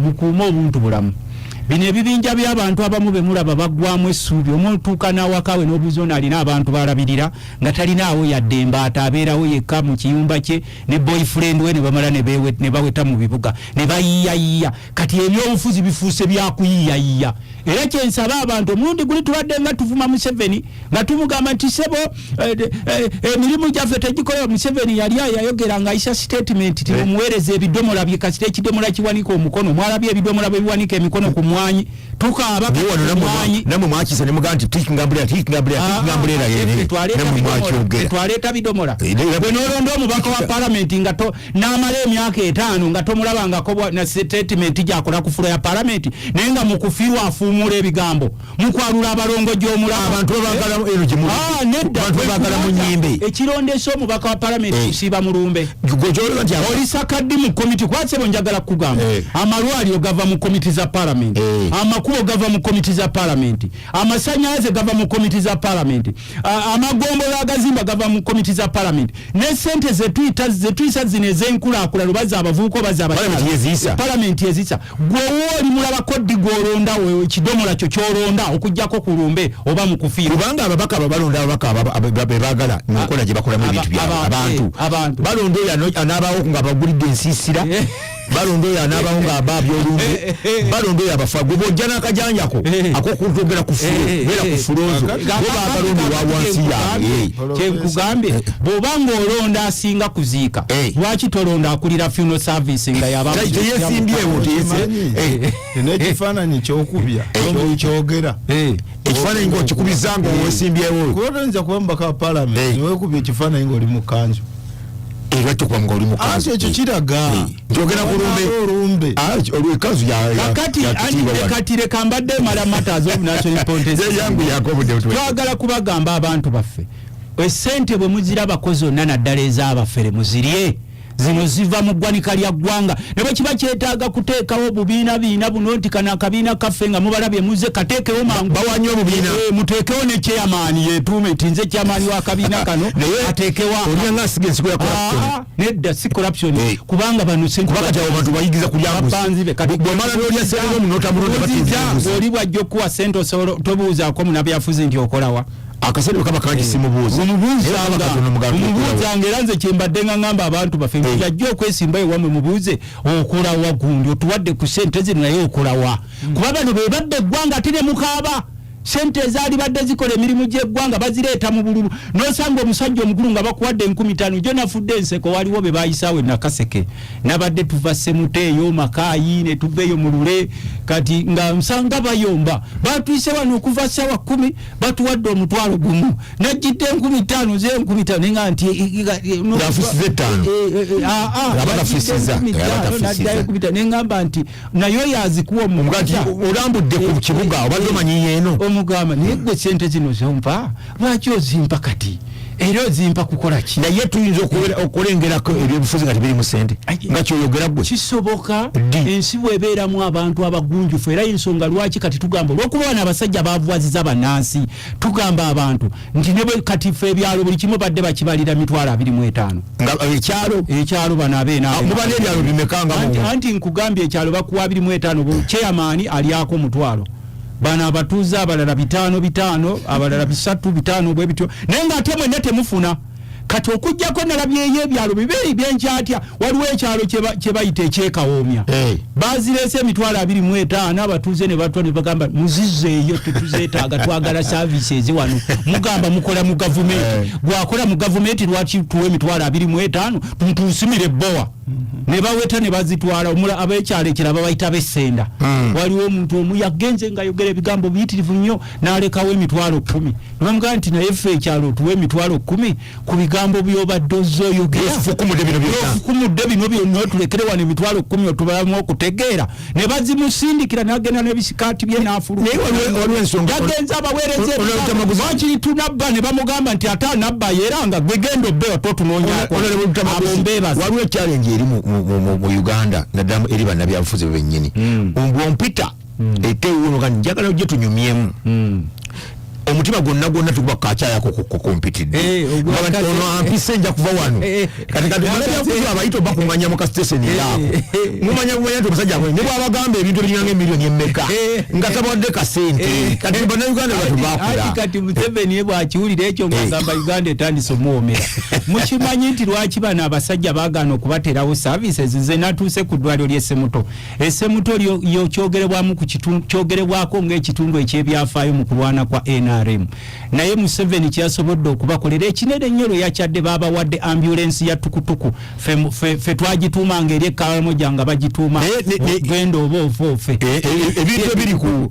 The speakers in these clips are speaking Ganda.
Mukuume obuntu bulamu. Bino ebibinja by'abantu abamu be mulaba baggwamu essuubi. Omutuuka n'awaka we n'obuuza ono alina abantu balabirira nga talinaawo yadde embaata, abeerawo yekka mu kiyumba kye ne boyfriend we, ne bamala ne baweta mu bibuga ne bayiiyayiiya. Kati ebyobufuzi bifuuse byakuyiiyayiiya. Era kyensaba abantu, omulundi guli tubadde nga tuvuma Museveni nga tumugamba nti, "Sebo, emirimu gyaffe tegikolebwa." Museveni yali yayogera ng'ayisa statement ti omuweereza ebidomola bye, kasita ekidomola kiwanika omukono. Mwalabye ebidomola bwe biwanika emikono ku mwanyi, tukaaba. Naye wano namwe mwakisa ne mugamba nti taking umbrella, taking umbrella, taking umbrella yene. Namwe mwakyogera. Twaleeta bidomola. Bwe nolonda omubaka wa palamenti nga n'amala emyaka 5 nga tomulabangako na statement gyakola ku floor ya palamenti, naye nga mu kufiirwa afuumuula ebigambo, mukwalula abalongo gy'omulaba. Abantu babagala eno gye Ah, nedda. Abantu babagala mu nnyimbe. Ekirondesa omubaka wa palamenti kusiiba mulumbe. Gwe kyolaba nti Olisa kaddi mu komiti kwasebo. Njagala kugamba, amalwaliro gava mu komiti za palamenti, amakubo gava mu komiti za palamenti, amasanyalaze gava mu komiti za palamenti, amagombolola agazimba gava mu komiti za palamenti, ne sente zetuyisa zino ez'enkulaakulana, oba z'abavubuka oba z'abakyala. Palamenti yeziisa. Palamenti ezisa. Gweowa oli mulabako ddi gw'olonda ekidomola kyo ky'olonda okugjako ku lumbe oba mu kufiirwa? Kubanga ababaka balonda ababaka be baagala mu nkola gye bakolamu ebintu byabwe. Abantu abantu. Balonda oyo anaabaawo nga bagulidde ensiisira, balonda oyo anaabaawo nga abaabya olumbe, balonda oyo abafa. Gwe bw'ojja n'akajanjako ak'okutogera ku floor, beera ku floor zo. Bo baagala ono wa wansi yaabwe. Kyenkugambye, bw'oba ng'olonda asinga kuziika, lwaki tolonda akulira funeral service nga yaba Teyesimbyewo, Okimanyi? N'ekifaananyi kyokubya kyogera. Ekifaananyi ng'okikubiza nga owesimbyewo. Kuba toyinza kuba mubaka wa palamenti newekubya ekifaananyi ng'oli mu kanzu. Lwaki tokuba nga oli mu Anti kanzu? ekyo kiraga Njogera ku lumbe. Olumbe. Ah, olwekanzu Kakati ya kitiibwa wano. Kati leka mbadde mala matters of national importance. Yangu yako obudde butuwe. Twagala kubagamba abantu baffe, esente bwe muzirabako zonna, naddala ez'abafere, muzirye. Zino ziva mu ggwanika lya ggwanga. Ne bwe kiba kyetaaga kuteekawo obubiina biina buno nti kano akabiina kaffe nga mubalabye muze kateekewo mangu. Bawanye obubiina. Muteekewo ne chairman yetuume nti nze chairman w'akabiina kano. Naye ateekewo. Olina nga asiga ensigo ya corruption. Ah, nedda, si corruption. Kubanga bano sente Kuba kati abo bantu bayigiza kulya nguzi. Bapanzi be kati. Bw'omala n'olya sente n'omunoota Ozija, oli bwajja okuwa sente osobola tobuuzaako munabyafuzi nti okolawa. Akasente bwe kaba kangi simubuuza. Omubuuzanga. Katono mugamba. Omubuuzanga. Era nze kyembadde nga ngamba abantu baffe nti yajja okwesimba ewamwe, mubuuze okolawa, gundi otuwadde ku sente zino naye okolawa? Kuba bano be babba eggwanga ate ne mukaaba. Sente ezaali badde zikola emirimu gy'eggwanga bazireeta mu bululu, n'osanga omusajja omukulu nga bakuwadde 5000. Gyo nafudde enseko. Waliwo be bayisaawo e Nakaseke, nabadde tuva Semuteeyo Makaayi ne tuva eyo mu Lule, kati nga nsanga bayomba, batuyise wano okuva sawa 10, batuwadde 10,000, najjidde 5000 ze 5000 nenga nti Ng'afusiza 5. Aba tafisiza. Aba tafisiza. Naddayo 5000, neŋŋamba nti naye oyo azikuwa. Omuga nti olambudde ku kibuga, obadde omanyiyo eno. Omugamba, naye gwe sente zino zompa lwaki ozimpa kati, era ozimpa kukola ki? Naye tuyinza okulengerako ebyobufuzi nga tebirimu sente nga kyoyogera gwe? Kisoboka. Ddi? Ensi bwebeeramu abantu abagunjufu. Era ensonga lwaki kati tugamba, olwokuba bano abasajja bavuwaziza bannansi, tugamba abantu nti ne bwe kati ffe ebyalo buli kimu badde bakibalira 25,000. Nga ekyalo? Ekyalo bano abeena. Ah, muba n'ebyalo bimeka nga Anti nkugambye, ekyalo bakuwa 25, chairman alyako 10,000, bano abatuuze abalala bitaano bitaano, abalala bisatu bitaano, bwe bityo, naye ng'ate mwenna temufuna. Kati okugjako nalabyeyo ebyalo bibiri byenkyatya. Waliwo ekyalo kye bayita ekyekawoomya. Bazireese 25,000, abatuuze ne batwa ne bagamba, "Muzizeeyo, tetuzeetaaga, twagala services wano. Mugamba mukola mu gavumenti, gwakola mu gavumenti lwaki tuwa 25,000? Tutusimire ebbowa." Ne baweta ne bazitwala. Ab'ekyalo ekirala babayita b'essenda. Waliwo omuntu omu yagenze ng'ayogera ebigambo biyitirivu nnyo, n'alekawo 10,000. Ne bamugamba nti, "Naye ffe ekyalo tuwa 10,000 ku bigambo by'obadde ozze oyogera? Ofukumudde bino byonna. Ofukumudde bino byonna, otulekere wano 10,000 otubalamu okutegeera." Ne bazimusindikira n'agenda n'ebisikaati bye n'afuluma. Naye waliwo ensonga. Yagenze abaweereza Honorable Tamaguzi. wakiri tunabba, ne bamugamba nti ate anabba era nga gwe genda obbe ototunoonyako. Honorable Tamaguzi, Abo mbeebaza. Waliwo challenge eri mu Uganda, naddala eri bannabyabufuzi bennyini. Bwompita etewuno kati njagala ojje tunyumyemu. Omutima gwonna gwonna tuguba kakyayako kukompitidde. Ono ampise nja kuva wano. Kati kati bannabyabufuzi abayita obakuŋŋanya mu kasiteseni yaako. Mumanya bumanya nti omusajja ne bw'abagamba ebintu ebiringanga emiliyoni emmeka nga tabawadde kasente. Kati bannayuganda batu baakula. Kati Museveni ye bw'akiwulira ekyo ng'agamba Uganda etandise omuwoomera. Mukimanyi nti lwaki bano abasajja baagaana okubateerawo services? Nze natuuse ku ddwaliro ly'e Semuto. Esemuto lyo kyogerebwamu ku kitundu, kyogerebwako ng'ekitundu eky'ebyafaayo mu kulwana kwa NRM. Naye Museveni kyeyasobodde okubakolera ekinene ennyo lwe yakyadde, baabawadde ambulensi ya tukutuku. Ffe twagituumanga eri e Karamoja nga bagituuma genda oba ofe ofe. Ebintu ebiri ku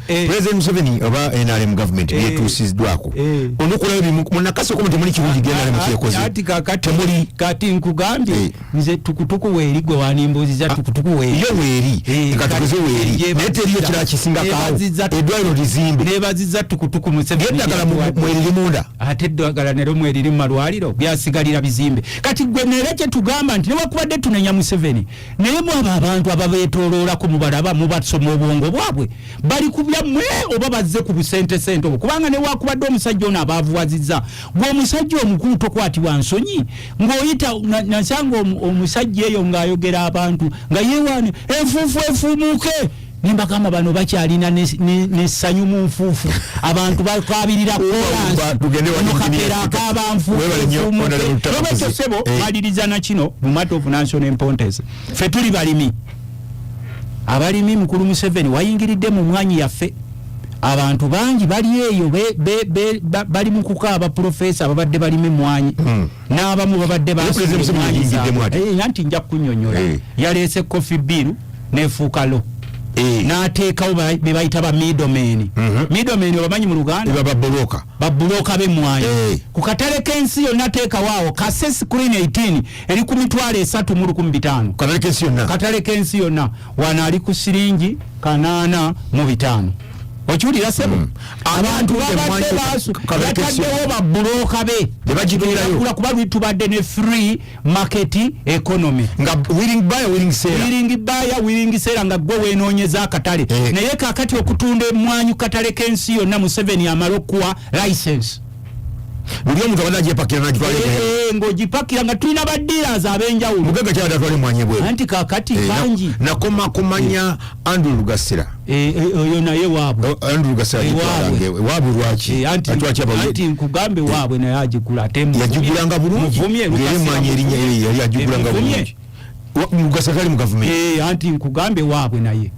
President Museveni oba NRM government byetuusiddwako. Onokulaba ebimu munnakasoko temuli kirungi NRM kyekoze. Anti kakati temuli. Kati nkugambye nze tukutuku weeri gwe wanimbuuziza tukutuku weeri. Yo weeri. Katukuze weeri. Naye teriyo kirala kisingako awo. Eddwaliro lizimbe. Neebaziza tukutuku Museveni. Eddagala mweriri munda. Ate eddagala nalyo mweriri mu malwaliro byasigalira bizimbe. Kati gwe neera kye tugamba nti newakubadde tunenya Museveni, naye mwabo abantu ababeetooloolako mubalaba mubasoma obwongo bwabwe bali ku byammwe oba bazze ku busentesente obwo, kubanga newakubadde omusajja ono abaavuwazizza, gwe omusajja omukulu tokwatibwa nsonyi ng'oyita nasanga omusajja eyo ng'ayogera abantu nga yeewaane enfuufu efuumuuke. Nimbagamba bano bakyalina n'essanyu mu nfuufu, abantu bakabirira kolansi akaaba nfuufu. Sebo maliriza na kino mu matter of national importance. Ffe tuli balimi, abalimi. Mukulu Museveni wayingiridde mu mwanyi yaffe. Abantu bangi bali eyo bali mu kukaaba. Profesa ababadde balima emmwanyi n'abamu babadde anti nja kunyonyola. Yaleese coffee bill nefuuka law, n'ateekawo be bayita ba middlemen. Middlemen obamanyi mu Luganda? Babuloka b'emmwanyi ku katale k'ensi yonna. Teekawo awo kase screen 18 eri ku 305,000. Katale k'ensi yonna. Wano ali ku siringi 85. Okiwulira sebo? Abantu babadde bataddewo babuloka be kuba luli tubadde ne free market economy. Nga willing buyer, willing seller. Willing buyer, willing seller, nga gwe wenoonyeza akatale. Naye kakati okutunda emmwanyi ku katale k'ensi yonna, Museveni amala okuwa license. Buli omuntu abadde agyepakira nagitwala. Ng'ogipakira nga tulina ba dealers ab'enjawulo. Mugagga kyabadde atwala emwanyi ebweru. Anti kakati bangi. Nakoma kumanya Andrew Lugasira. Oyo naye waabwe. Andrew Lugasira waabwe. Lwaki? Anti nkugambe, waabwe naye agigula ate. Yagigulanga bulungi ng'era emwanyi erinnya yali agigulanga bulungi. Lugasira tali mu gavumenti. Anti nkugambe, waabwe naye.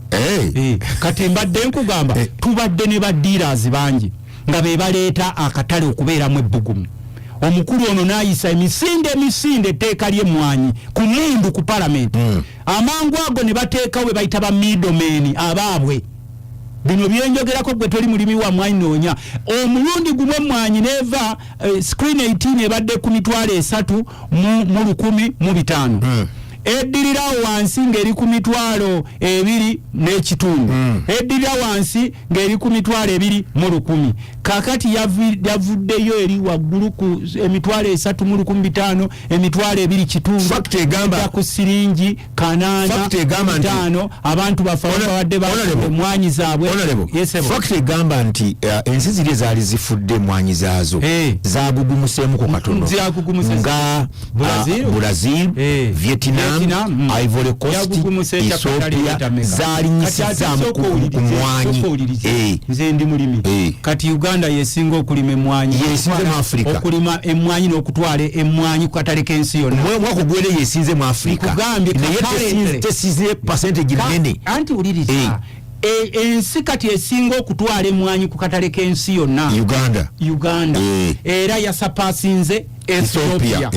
Kati mbadde nkugamba tubadde ne ba dealers bangi nga be baleeta akatale okubeeramu ebbugumu. Omukulu ono n'ayisa emisinde emisinde etteeka ly'emmwanyi ku mundu ku palamenti. Amangu ago ne bateekawo be bayita ba middlemen abaabwe. Bino byenjogerako gwe toli mulimi wa mwanyi, noonya omulundi gumu emmwanyi neva screen 18 ebadde ku 301,500. Eddirira wansi ng'eri ku 2,500. Eddirira wansi ng'eri ku 21,000. Kakati yavuddeyo eri waggulu ku 301,500, 2,500 ku siringi 85. Abantu baffe babadde emwanyi zaabwe. Fact egamba nti ensi ziri ezaali zifudde emwanyi zaazo zagugumuseemuko katono, nga Brazil, Vietnam, Ivory Coast, Ethiopia zalinyisizaamu ku mwanyi. Nze ndi mulimi. Kati Uganda yesinga okulima emwanyi. Yesinze mu Africa. Okulima emwanyi n'okutwala emwanyi ku katale k'ensi yonna. Mwaka ogwere yesinze mu Africa, naye tesize percentage nene. Anti wuliriza, ensi kati esinga okutwala emwanyi ku katale k'ensi yonna Uganda. Uganda. Era yasurpassinze Ethiopia.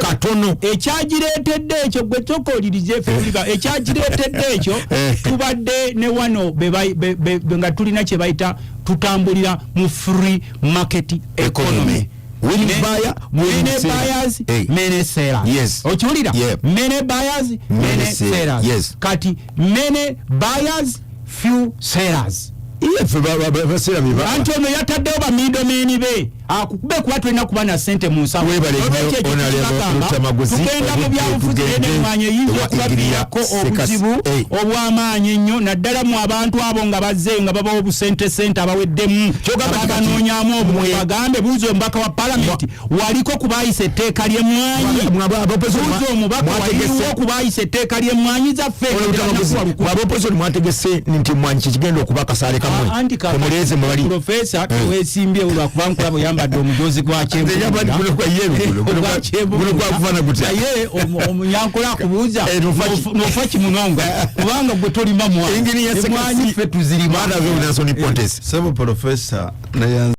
Katono. Ekyagireetedde ekyo, gwe tokoolirize efe, ekyagireetedde ekyo tubadde ne wano nga tulina kye bayita tutambulira mu free market economy. Willing buyer, many buyers, many sellers. Okiwulira? Many buyers, many sellers. Kati many buyers, few sellers. Anti ono yataddewo ba middlemen be. Akukube kuba tulina kuba na sente mu nsawo. Tugenda mu byabufuzi, enemwanya eyinza okubaviirako obuzibu obw'amaanyi ennyo, naddala mu abantu abo nga bazze nga babawo obusente sente abaweddemu, ababanoonyamu obumu. Bagambe, buuza omubaka wa palamenti waliko kubayisa etteeka ly'emmwanyi, buuza omubaka waliwo kubayisa etteeka ly'emmwanyi zaffe. Abopozisoni mwategese nti mmwanyi kikigenda okuba akasaale kamwe omuleeze mwebali. Profesa, tewesimbye lwakuba nkulaba oyambadde omujozi gwa kyenvunaye omunyankola akubuuza nofa kimunonga kubanga gwe tolima mwanyi, ffe tuzirima. Sebo profesa.